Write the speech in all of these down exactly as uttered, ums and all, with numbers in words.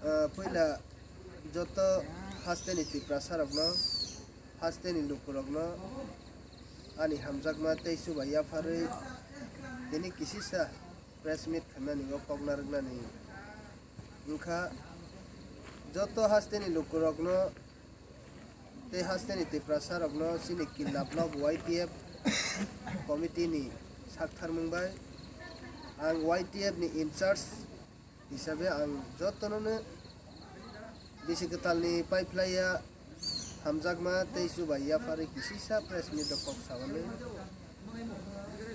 Ah, puila joto hasteni Tiprasarokno, hasteni lukurokno ani hamjakma tei chubai yapharwi tini kisisa press meet khaimani o kok narwknani wngkha. Joto hasteni lukurokno tei hasteni Tiprasarokno chini Killa Block Y T F committee ni saktharmung bai ang Y T F ni in charge hisabe ang jotono no bisi kwtalni paiphlaiya hamjakma tei chubai yapharwi kisisa press meet o kok saui.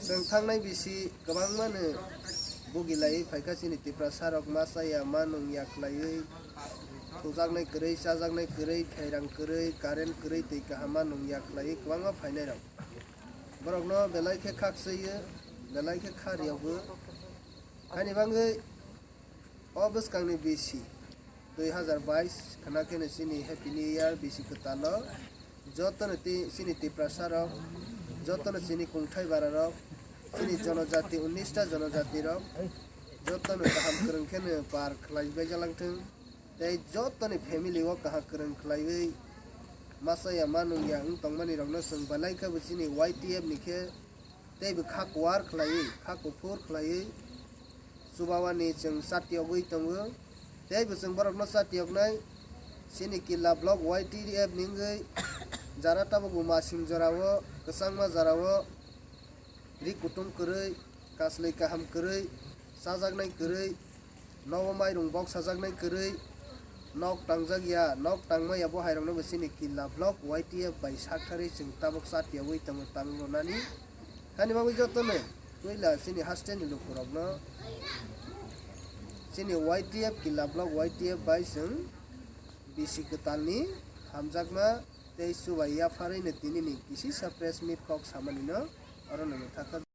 Chwng thangnai bisi kwbangmano bugilaiwi phaikha chini Tiprasarok ma chaya ma nungya khlaiwi thujaknai kwrwi, chajaknai kwrwi, khairang kwrwi, current kwrwi, twi kaham ma nungya khlaiwi kwbangma phainairok. Borokno belai khe khakchwiyo, belai khe kha riyogo. Haini bagwi o bwskangni bisi dui hazar bais khna kheno chini Happy New Year bisi kwtalo jotono ti-, chini Tiprasarok, jotono chini kungthai bararok, chini jonojati unnish ta jonojatirok jotono kaham kwrwng kheno par khlai baijalangthwng tei jotoni family o kaham kwrwng khlaiwi ma chaya ma nungya wng tongmani rokno chwng belai khe bo chini Y T F ni khe tei bo kha kuar khlaiwi, kha kuphur khlaiwi chubawani chwng chatiyogwi tongo. Tei bo chwng borokno chatiyoknai chini Killa Block Y T F ni wngwi jara tabuk bo masing jorao, kwchangma jorao ri kutung kwrwi, kaslwi kaham kwrwi, chajaknai kwrwi, nogo mairung bok sajaknai kwrwi, nok tangjak ya, nok tangma ya, bo hairokno bo chini Killa Block Y T F bai saktharwi chwng tabuk chatiyogwi tongo, tang rwnani. Hani bagwi jotono puila chini hasteni lukurokno chini Y T F, Killa Block Y T F bai chwng bisi kwtalni hamjakma tei chubai yapharwino tinini kisisa press meet kok samanino orono mwthakha.